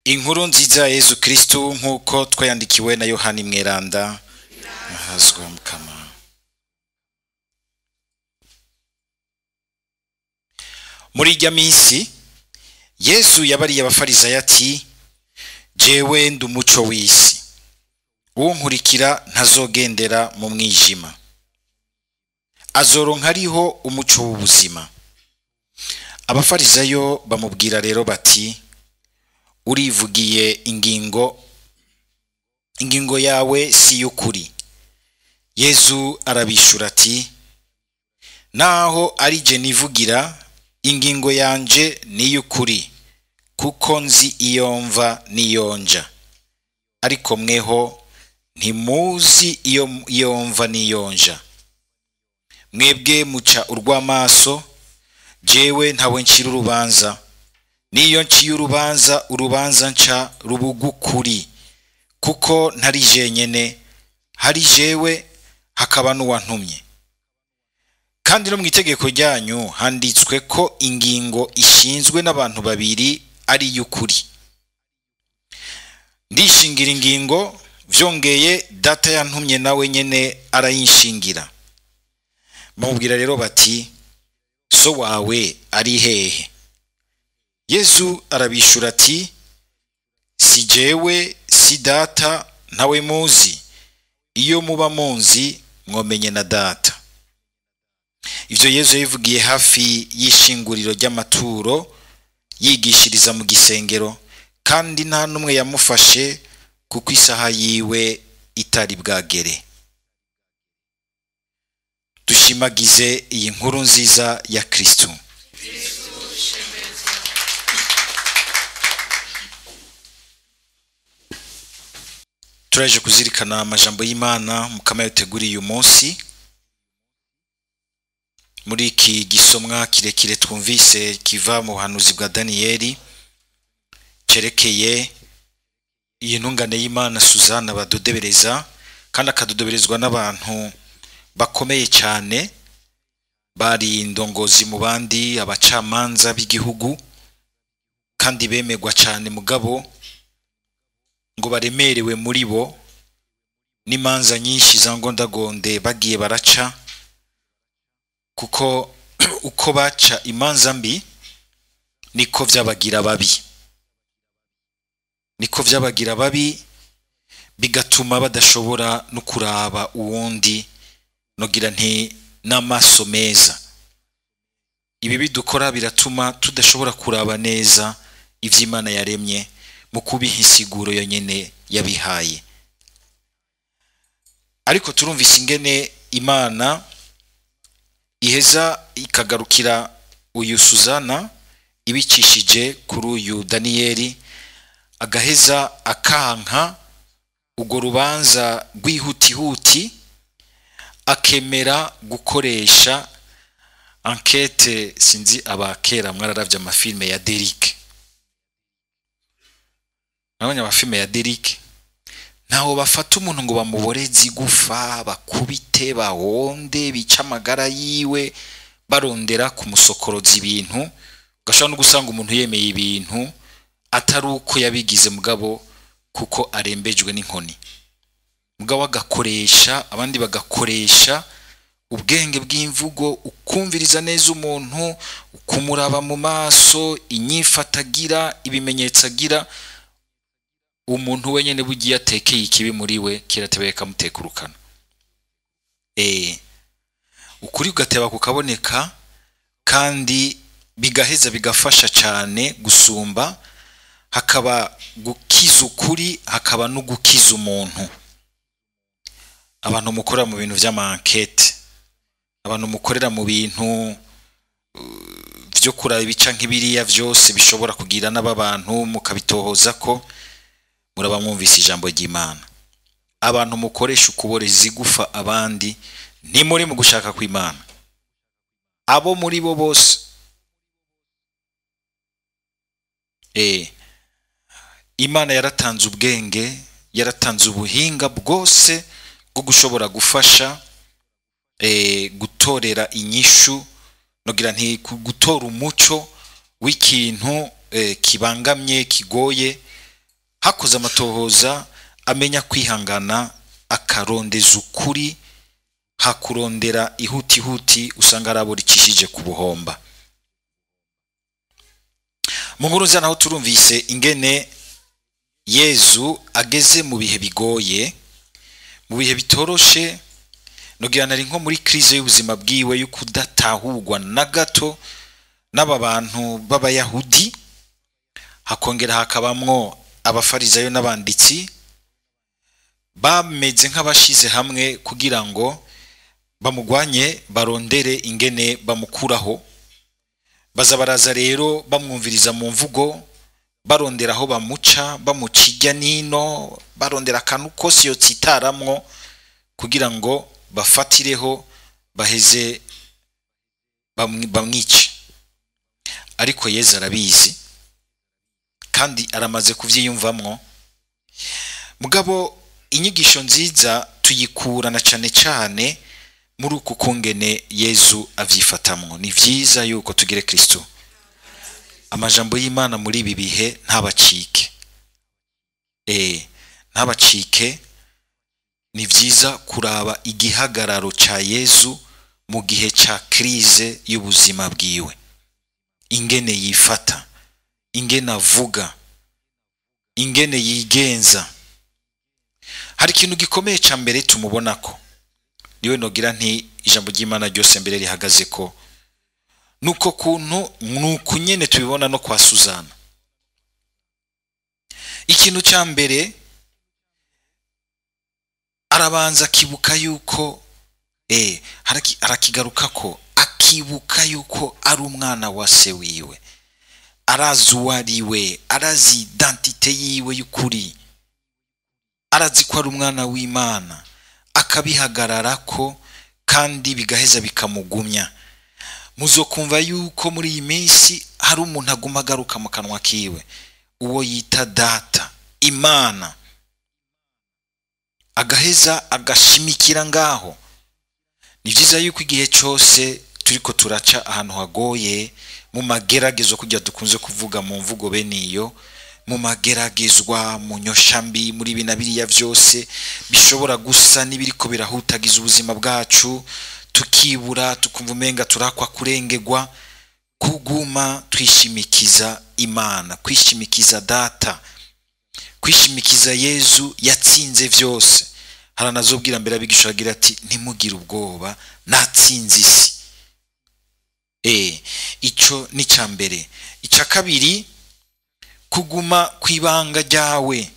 Inkuru nziza ya Yezu Kristu nk'uko twayandikiwe na Yohani Mweranda. Ahazwa mukama. Muri irya minsi Yezu yabariye abafarisayo ati: jewe ndi umuco w'isi, uwunkurikira ntazogendera mu mwijima, azoronka ariho umuco w'ubuzima. Abafarisayo bamubwira rero bati: urivugiye ingingo yawe si y'ukuri. Yezu arabishura ati: naho ari je nivugira, ingingo yanje ni y'ukuri, kuko nzi iyo mva n'iyo nja. Ariko mweho ntimuzi iyo mva n'iyo nja. Mwebwe muca urw'amaso, jewe ntawe ncira urubanza. Niyo nciye urubanza, urubanza nca rubugukuri, kuko ntari jenyene, hari jewe hakaba n'uwantumye. Kandi no mu itegeko ryanyu handitswe ko ingingo ishinzwe n'abantu babiri ari y'ukuri. Ndishingira ingingo, vyongeye data yantumye nawe nyene arayinshingira. Bamubwira rero bati: so wawe ari hehe? Yezu arabishura ati: si jewe, si data, ntawe muzi. Iyo muba munzi mwomenye na data. Ivyo Yezu yabivugiye hafi y'ishinguriro ry'amaturo, yigishiriza mu gisengero, kandi nta n'umwe yamufashe kuko isaha yiwe itari bwagere. Dushimagize iyi nkuru nziza ya Kristu. Turaje kuzirikana amajambo y'Imana mukama yateguriye uyu munsi. Muri iki gisomwa kirekire twumvise kiva mu buhanuzi bwa Daniyeli cerekeye iyi ntungane y'Imana Suzana badodebereza, kandi akadodoberezwa n'abantu bakomeye cyane, bari indongozi mu bandi, abacamanza b'igihugu, kandi bemerwa cyane, mugabo ngo baremerewe muri bo n'imanza nyinshi za ngondagonde bagiye baraca, kuko uko baca imanza mbi niko vyabagira babi, niko vyabagira babi, bigatuma badashobora no kuraba uwundi nogira nti n'amaso meza. Ibi bidukora biratuma tudashobora kuraba neza ivy'Imana yaremye mu kubiha insiguro yonyene yabihaye. Ariko turumvise ingene Imana iheza ikagarukira uyu Suzana ibicishije kuri uyu Daniyeli, agaheza akanka urwo rubanza rw'ihutihuti, akemera gukoresha enquête. Sinzi abakera mwararavye amafilme ya Derrick, nabonye amafilme ya Derrick, ntaho bafata umuntu ngo bamuboreze igufa, bakubite, bahonde, bice amagara yiwe, barondera kumusokoroza ibintu. Ugashobora no gusanga umuntu yemeye ibintu atari uko yabigize, mugabo kuko arembejwe n'inkoni, mugabo agakoresha abandi bagakoresha ubwenge bw'imvugo, ukumviriza neza umuntu, ukumuraba mu maso, inyifatagira, ibimenyetso agira. Umuntu wenyene bugiye atekeye ikibi muri we kiratebeye kamutekurukana. Ukuri ugateba kukaboneka, kandi bigaheza bigafasha cyane gusumba. Hakaba gukiza ukuri, hakaba no gukiza umuntu. Abantu mukorera mu bintu vy'ama-enquête, abantu mukorera mu bintu vyo kuraba ibica nk'ibiriya vyose bishobora kugira n'ababantu mukabitohoza ko muraba mwumvise ijambo ry'Imana. Abantu mukoresha ukuboreza igufa abandi ntimuri mu gushaka kw'Imana, abo muri bo bose. Imana yaratanze ubwenge, yaratanze ubuhinga bwose bwo gushobora gufasha gutorera inyishu, nogira nti gutora umuco w'ikintu kibangamye, kigoye. Hakoze amatohoza amenya kwihangana akarondeza ukuri, hakurondera ihutihuti usanga araborikishije ku buhomba. Mu nkuru nziza naho turumvise ingene Yezu ageze mu bihe bigoye, mu bihe bitoroshe, nogira nari nko muri crise y'ubuzima bwiwe yo kudatahurwa na gato n'aba bantu b'Abayahudi, hakongera hakabamwo abafarizayo n'abanditsi bameze nk'abashize hamwe kugira ngo bamugwanye, barondere ingene bamukuraho. Baza baraza rero bamwumviriza mu mvugo, barondera aho bamuca, bamuca ijya nino, barondera akantu kose yotsitaramwo kugira ngo bafatireho baheze bamwice. Ariko Yezu arabizi kandi aramaze kuvyiyumvamwo. Mugabo inyigisho nziza tuyikura na cane cane muri uku kungene Yezu avyifatamwo. Ni vyiza yuko tugire Kristo amajambo y'Imana muri ibi bihe ntabacike. Ntabacike. Ni vyiza kuraba igihagararo ca Yezu mu gihe ca crise y'ubuzima bwiwe, ingene yifata, ingene avuga, ingene yigenza. Hari ikintu gikomeye ca mbere tumubonako, niwe nogira nti ijambo ry'Imana ryose mbere rihagaze ko nuko kuntu nuko nyene tubibona no kwa Suzana. Ikintu ca mbere arabanza akibuka yuko arakigaruka ko akibuka yuko ari umwana wa se wiwe, arazi uwo ari we, arazi identite yiwe y'ukuri, arazi ko ari umwana w'Imana, akabihagarara ko kandi bigaheza bikamugumya. Muzokumva yuko muri iyi minsi hari umuntu aguma agaruka mu kanwa kiwe, uwo yita data Imana, agaheza agashimikira ngaho. Ni vyiza yuko igihe cose turiko turaca ahantu hagoye, mu mageragezo, kujya dukunze kuvuga mu mvugo bene iyo, mu mageragezwa, mu nyoshambi, muri ibi na biriya vyose bishobora gusa n'ibiriko birahutagiza ubuzima bwacu, tukibura, tukumva umenga turakwa kurengegwa, kuguma twishimikiza Imana, kwishimikiza data, kwishimikiza Yezu yatsinze vyose. Haranazobwira mbere abigisha agira ati ntimugire ubwoba, natsinze isi. Ico ni ca mbere. Ica kabiri, kuguma kwibanga ryawe,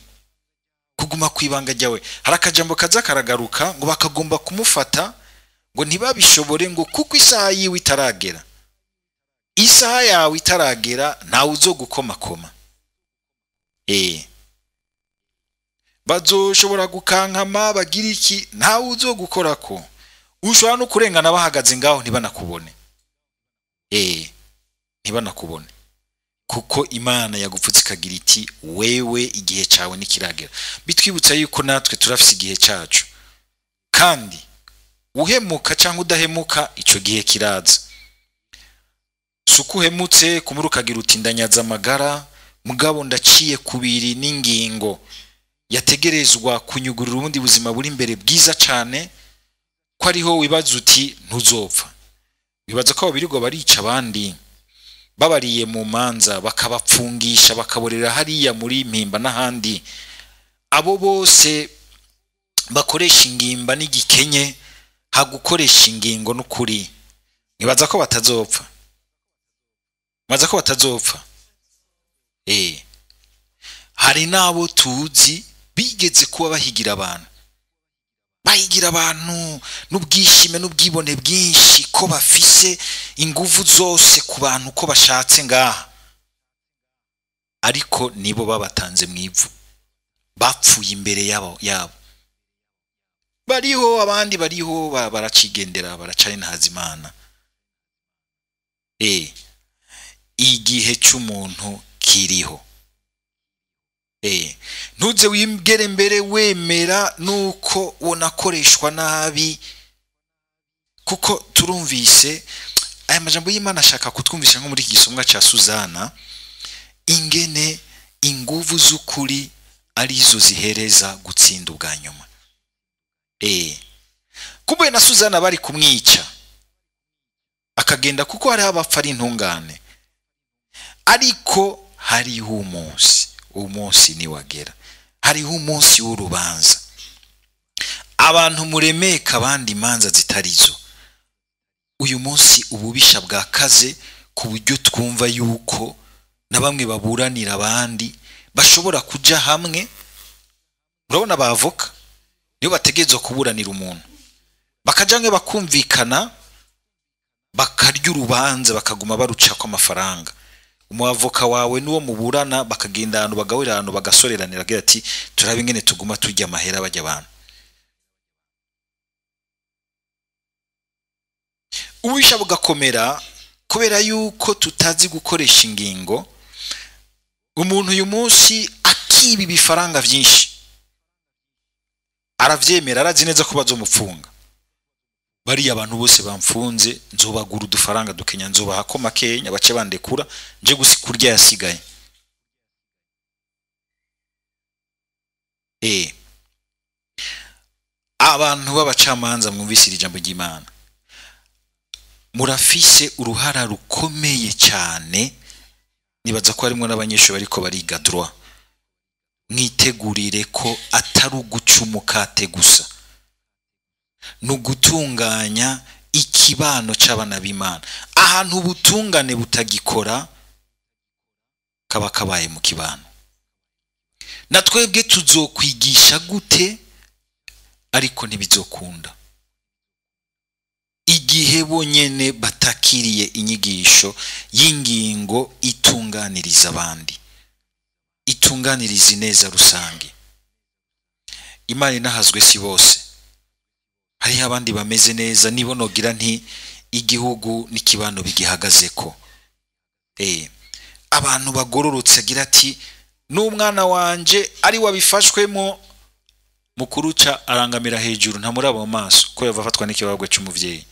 kuguma kwibanga ryawe. Hari akajambo kaza karagaruka ngo bakagomba kumufata ngo ntibabishobore, ngo kuko isaha yiwe itaragera. Isaha yawe itaragera ntawe uzogukomakoma. Bazoshobora gukankama bagira iki, ntawe uzogukorako. Ushobora no kurengana bahagaze ngaho ntibanakubone. Ntibanakubone, kuko Imana yagupfutse ikagira iti wewe igihe cawe nikiragera. Bitwibutsa yuko natwe turafise igihe cacu, kandi uhemuka cyangwa udahemuka ico gihe kiraza. Suko uhemutse kumuri ukagira uti ndanyaza amagara, mugabo ndaciye kubiri n'ingingo yategerezwa kunyugurura ubundi buzima buri imbere bwiza cane, ko ariho wibaza uti ntuzopfa. Wibaza ko ababirirwa barica abandi babariye mu manza, bakabapfungisha, bakaborera hariya muri Mpimba n'ahandi, abo bose bakoresha ingimba n'igikenye hagukoresha ingingo n'ukuri, nibaza ko batazopfa. Nibaza ko batazopfa. Hari n'abo tuzi bigeze kuba bahigira abantu, bahigira abantu n'ubwishime n'ubwibone bwinshi ko bafise inguvu zose ku bantu ko bashatse ngaha, ariko nibo babatanze mu ivu, bapfuye imbere yabo. Bariho abandi bariho baracigendera, baracari ntazimana. Igihe cy'umuntu kiriho. Ntuze wibwere mbere wemera nuko wonakoreshwa nabi, kuko turumvise aya majambo y'Imana ashaka kutwumvisha nko muri iki gisomwa ca Suzana, ingene inguvu z'ukuri arizo zihereza gutsinda ubwa nyuma. Kumbe na Suzana bari kumwica akagenda, kuko hariho abapfa ari intungane, ariko hariho umunsi, umunsi niwagera, hariho umunsi w'urubanza. Abantu muremeka abandi imanza zitarizo. Uyu munsi ububisha bwakaze ku buryo twumva yuko na bamwe baburanira abandi bashobora kuja hamwe. Urabona abavoka niyo bategerezwa kuburanira umuntu, bakaja hamwe bakumvikana, bakarya urubanza, bakaguma barucako amafaranga. Umuavoka wawe n'uwo muburana bakagenda ahantu bagahurira ahantu bagasoreranira, agira ati turabe ingene tuguma turya amahera bajya abantu. Ububisha bugakomera kubera yuko tutazi gukoresha ingingo. Umuntu uyu munsi akiba ibifaranga vyinshi aravyemera, arazi neza ko bazomupfunga. Bariya abantu bose bamfunze nzobagura udufaranga dukenya, nzobaha ko makenya bace bandekura nje gusi kurya yasigaye. Abantu b'abacamanza mwumvise iri jambo ry'Imana, murafise uruhara rukomeye cyane. Nibaza ko harimo n'abanyeshuri bariko bariga droit, mwitegurire ko atari uguca umukate gusa, ni ugutunganya ikibano c'abana b'Imana. Ahantu ubutungane butagikora kaba kabaye mu kibano. Na twebwe tuzokwigisha gute? Ariko ntibizokunda igihe bonyene batakiriye inyigisho y'ingingo itunganiriza abandi, itunganiriza ineza rusange. Imana inahazwe si bose, hariho abandi bameze neza. Nibo nogira nti igihugu n'ikibano bigihagazeko. Abantu bagororotse agira ati n'umwana wanje ari wabifashwemo, mukuruca arangamira hejuru ntamuraba mu maso ko yava afatwa n'ikibabwe c'umuvyeyi.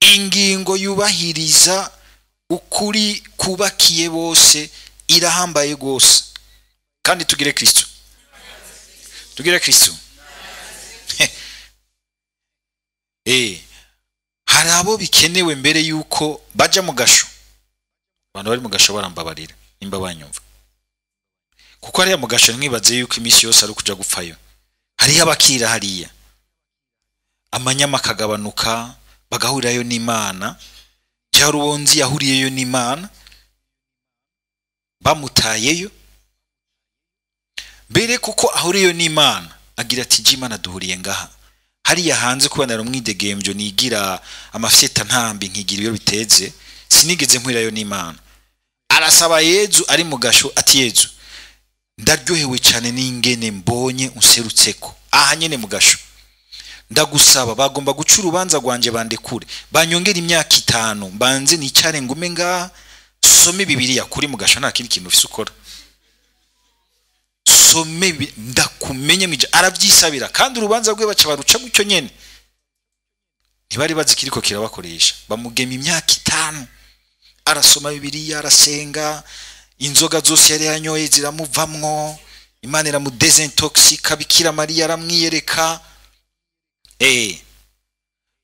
Ingingo yubahiriza ukuri kubakiye bose irahambaye gose. Kandi tugire Kristo, tugire Kristo. Hari abo bikenewe mbere yuko baja mu gasho. Abantu bari mu gasho barambabarira nimba banyumva, kuko hariya mu gasho nkibaze yuko iminsi yose ari kuja gupfayo. Hariho abakira hariya amanyama akagabanuka, bagahurirayo n'Imana. Cyarubonzi yahuriyeyo n'Imana, bamutayeyo mbere kuko ahuriyeyo n'Imana agira ati Imana duhuriye ngaha. Hariya hanze kubanira umwidegembyo nigira amafyeta ntambi nkigira iyo biteze, sinigeze mpurirayo n'Imana. Arasaba Yezu ari mu gasho ati Yezu ndaryohewe cyane n'ingene mbonye unserutseko aha nyene mu gasho, ndagusaba bagomba guca urubanza rwanje bandekure, banyongera imyaka 5 mbanze nicare ngume ngaha some Bibiliya. Kuri mu gasho nta kindi kintu ufise ukora, some ndakumenye mwije. Aravyisabira kandi urubanza rwe baca baruca gutyo nyene, ntibari bazi kiriko kirabakoresha. Bamugema imyaka 5 arasoma Bibiliya, arasenga, inzoga zose yari yanyoye ziramuvamwo, Imana iramudesintoxica, Bikira Mariya aramwiyereka.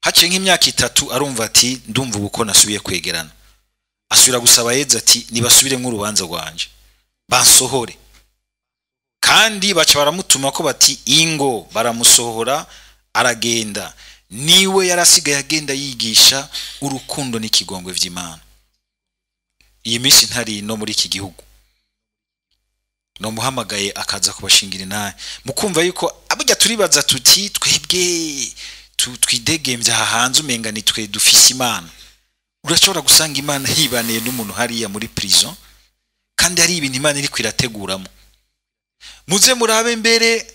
Haciye nk'imyaka 3 arumva ati ndumva ubu nasubiye kwegerana. Asubira gusaba Yezu ati nibasubiremwo urubanza rwanje bansohore. Kandi baca baramutuma ko bati ingo, baramusohora aragenda. Niwe yarasigaye agenda yigisha urukundo n'ikigongwe vy'Imana. Iyi minsi ntari no muri iki gihugu, no muhamagaye akaza kubashingira inaye, mukumva yuko abujya turibaza tuti twebwe twidegembya aha hanze umenga ni twe dufise Imana. Urashobora gusanga Imana yibaniye n'umuntu hariya muri prison, kandi hari ibintu Imana iri kwirateguramo. Muze murabe mbere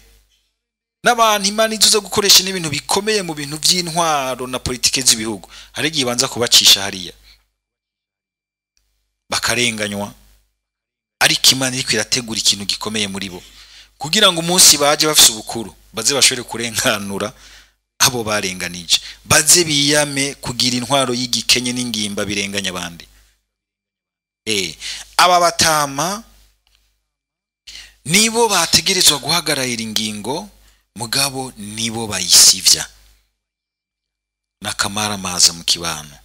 n'abantu Imana izuza gukoresha n'ibintu bikomeye mu bintu by'intwaro na politike z'ibihugu, hari igihe ibanza kubacisha hariya bakarenganywa, ariko Imana iri kwirategura ikintu gikomeye muri bo kugira ngo umunsi baje bafise ubukuru baze bashobore kurenganura abo barenganije, baze biyame kugira intwaro y'igikenye n'ingimba birenganya abandi. Aba batama Nibo bategerezwa guhagararira ingingo, mugabo nibo bayisivya. N'akamaramaza mu kibano.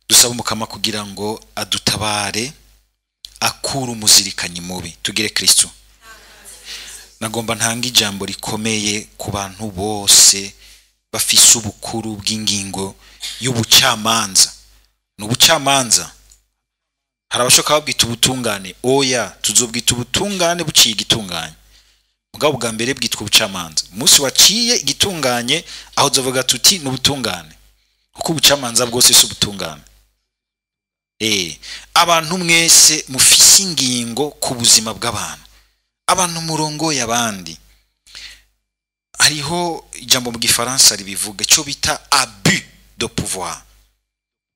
Dusaba Umukama kugira ngo adutabare, akure umuzirikanyi mubi. Tugire Kristo. Nagomba ntanga ijambo rikomeye ku bantu bose bafise ubukuru bw'ingingo y'ubucamanza. Ni ubucamanza. Hari abashoka babwita ubutungane. Oya, tuzobwita ubutungane buciye igitunganye. Mugabo bwa mbere bwitwa ubucamanza. Umunsi waciye igitunganye, aho tuzovuga tuti ni ubutungane. Kuko ubucamanza bwose si ubutungane. Abantu mwese mufise ingingo ku buzima bw'abantu, abantu murongoye abandi. Hariho ijambo mu gifaransa ribivuga, cyo bita abus de pouvoir.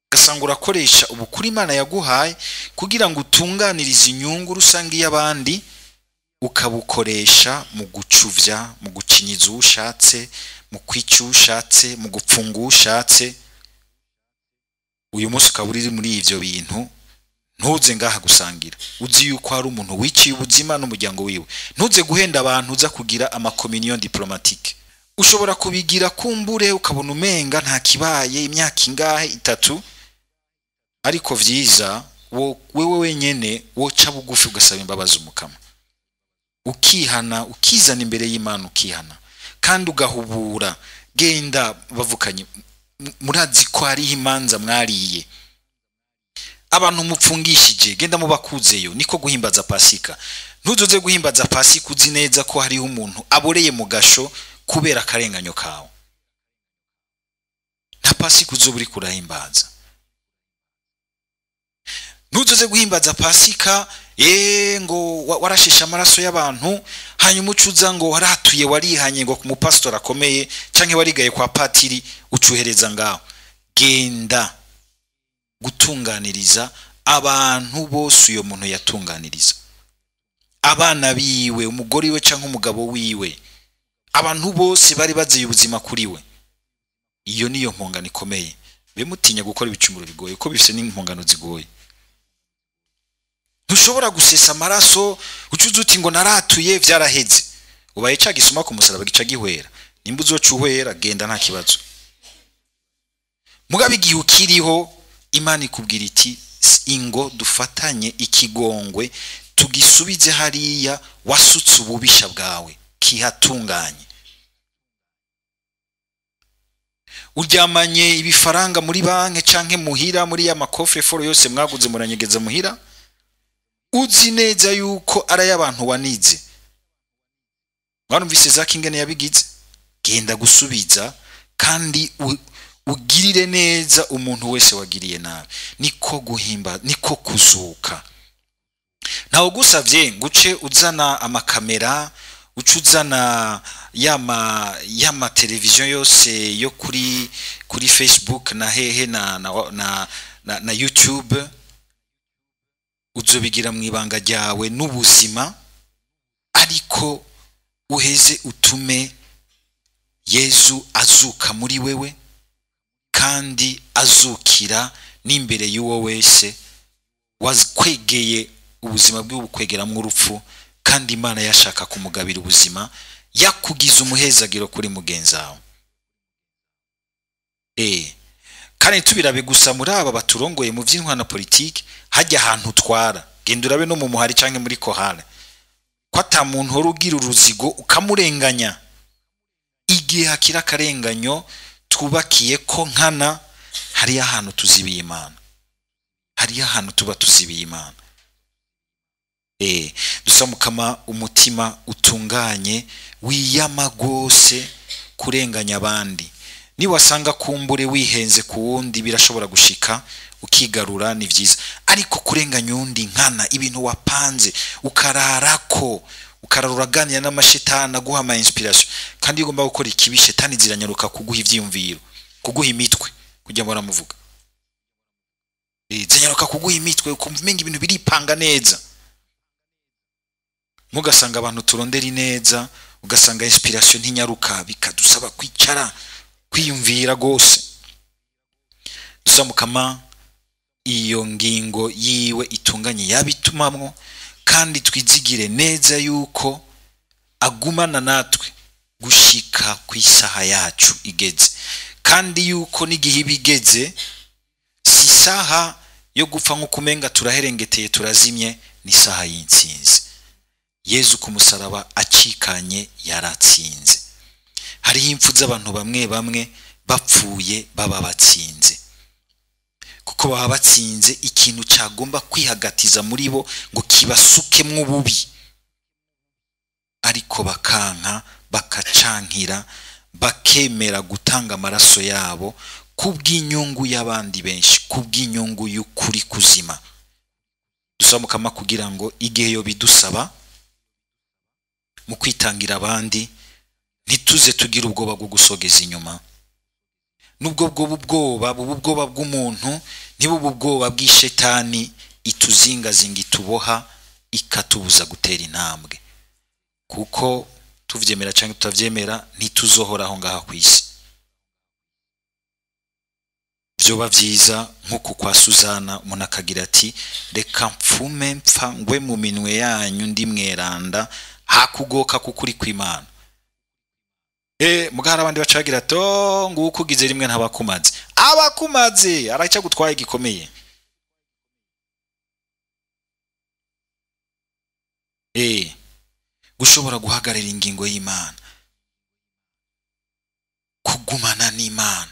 Ugasanga urakoresha ubukuru Imana yaguhaye kugira ngo utunganirize inyungu rusange y'abandi, ukabukoresha mu gucuvya, mu gucinyiza uwo ushatse, mu kwica uwo ushatse, mu gupfunga uwo ushatse. Uyu munsi ukaba uri muri ivyo bintu, ntuze ngaha gusangira uzi yuko hari umuntu wiciye ubuzima n'umuryango wiwe. Ntuze guhenda abantu uza kugira amakommunion diplomatique. Ushobora kubigira kumbure ukabona umenga nta kibaye imyaka ingahe itatu, ariko vyiza wewe wenyene woca bugufi ugasaba imbabazi Umukama, ukihana, ukizana imbere y'Imana, ukihana kandi ugahubura. Genda bavukanye, murazi ko hariho imanza mwariye, abantu mupfungishije, genda mubakuzeyo. Niko guhimbaza Pasika. Ntuzoze guhimbaza Pasika uzi neza ko hariho umuntu aboreye mu gasho kubera akarenganyo kawe. Nta Pasika uzoba uriko urahimbaza. Ntuzoze guhimbaza Pasika ngo warashisha amaraso y'abantu, hanyuma ucuza ngo waratuye warihanye ngo ku mupastor akomeye canke warigaye kwa patiri, ucuhereza ngaho. Genda gutunganiriza abantu bose uyo muntu yatunganiriza, abana biwe, umugore wiwe canke umugabo wiwe, abantu bose bari bazeye ubuzima kuri we. Iyo niyo mpongano ikomeye. Bemutinya gukora ibicumuro bigoye, ko bifise n'impongano zigoye. Ntushobora gusesa amaraso ucuza uti ngo naratuye vyaraheze. Ubaye ca gisuma ku musaraba gica gihwera. Nimba uzoca uhwera, genda nta kibazo. Mugabe igihe ukiriho, Imana ikubwira iti ingo dufatanye ikigongwe tugisubize hariya wasutse ububisha bwawe, kihatunganye. Uryamanye ibifaranga muri banke canke muhira, muri ya makofe foro yose mwaguze muranyegeza muhira, uzi neza yuko ari ay'abantu wanize. Mwarumvise Zaki ingene yabigize? Genda gusubiza kandi ugirire neza umuntu wese wagiriye nabi. Niko guhimba, niko kuzuka. Ntawe ugusavye nguce uzana amakamera, uce uzana yama televiziyo yose yo kuri Facebook na hehe na YouTube. Uzobigira mu ibanga ryawe n'ubuzima, ariko uheze utume Yezu azuka muri wewe, kandi azukira n'imbere y'uwo wese wakwegeye ubuzima bwiwe bukwegeramwo urupfu, kandi Imana yashaka kumugabira ubuzima, yakugize umuhezagiro kuri mugenzi wawe. Kandi tubirabe gusa muri aba baturongoye mu vy'intwaro na politike, hajya ahantu utwara, genda urabe no mu muhari canke muri kohale, ko ata muntu uhora ugira uruzigo ukamurenganya. Igihe hakiri akarenganyo twubakiye ko nkana, hariyo ahantu tuzibiye Imana, hariyo ahantu tuba tuzibiye Imana. Dusamukama umutima utunganye, wiyama gose kurenganya abandi. Niwasanga kumbure wihenze ku wundi birashobora gushika ukigarura, ni vyiza, ariko kurenganya undi nkana, ibintu wapanze ukararako, ukararura aganira n'amashetani aguha ama inspiration, kandi iyo ugomba gukora ikibi shetani ziranyaruka kuguha ivyiyumviro, kuguha imitwe, kugira ngo baramuvuga. Ziranyaruka kuguha imitwe, ukumva umenga ibintu biripanga neza. Mugasanga abantu turondera ineza, ugasanga inspiration ntinyaruka, bikadusaba kwicara kwiyumvira gose. Dusamukama Iyo ngingo yiwe itunganye yabitumamwo, kandi twizigire neza yuko agumana natwe gushika ku isaha yacu igeze, kandi yuko n'igihe ibigeze si isaha yo gupfa nk'uko umenga turaherengeteye turazimye, ni isaha y'intsinzi. Yezu ku musaraba acikanye yaratsinze. Hariho impfu z'abantu bamwe bamwe bapfuye baba batsinze, kuko baba batsinze ikintu cyagomba kwihagatiza muri bo ngo kibasukemwo ububi, ariko bakanka, bakacankira, bakemera gutanga amaraso yabo kubw'inyungu y'abandi benshi, kubw'inyungu y'ukuri kuzima. Dusaba Mukama kugira ngo igihe yo bidusaba mu kwitangira abandi ntituze tugira ubwoba bwo gusogeza inyuma. Nubwo bwo bubwoba buba ubwoba bw'umuntu, ntibube ubwoba bw'ishetani ituzingazinga, ituboha, ikatubuza gutera intambwe. Kuko tuvyemera canke tutavyemera ntituzohoraho ngaha kw'isi. Vyoba vyiza nk'uku kwa Suzana, umuntu akagira ati reka mfume mpfa ngwe mu minwe yanyu ndi mweranda, hakugoka kukuri kw'Imana. Muga hari abandi baca bagira ati oh, nguko ugize rimwe ntabakumaze. Abakumaze araca gutwaye gikomeye. Gushobora guhagarara ingingo y'Imana, kugumana n'Imana.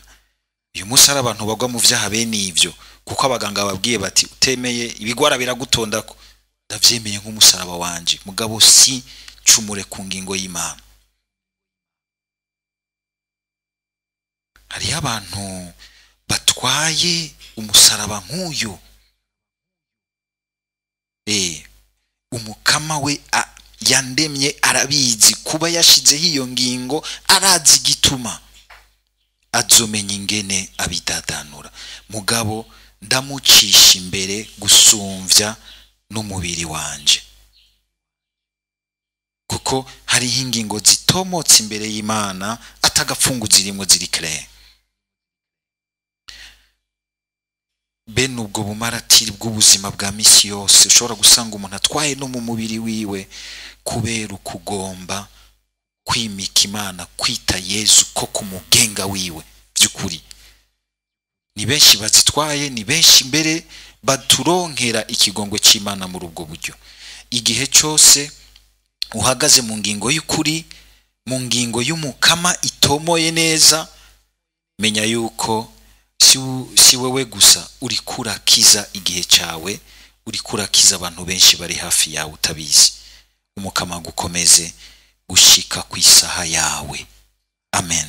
Uyu munsi hari abantu bagwa mu vyaha bene ivyo, kuko abaganga babwiye bati utemeye ibigwara biragutondako. Ndavyemeye nk'umusaraba wanje, mugabo si cumure ku ngingo y'Imana. Hariho abantu batwaye umusaraba nk'uyu. Umukama we yandemye arabizi, kuba yashizeho iyo ngingo arazi igituma, azomenya ingene abidadanura. Mugabo ndamucisha imbere gusumvya n'umubiri wanje, kuko hariho ingingo zitomotse imbere y'Imana atagapfungu zirimo ziri clair. Bene ubwo bumaratiri bw'ubuzima bwa misi yose ushobora gusanga umuntu atwaye no mu mubiri wiwe kubera ukugomba kwimika Imana, kwita Yezu ko kumugenga wiwe. By'ukuri ni benshi bazitwaye, ni benshi mbere baturonkera ikigongwe c'Imana muri ubwo buryo. Igihe cyose uhagaze mu ngingo y'ukuri, mu ngingo y'umukama itomoye neza, menya yuko si wewe gusa uri kurakiza igihe cyawe, uri kurakiza abantu benshi bari hafi yawe utabizi. Umukama agukomeze gushika ku isaha yawe. Amen.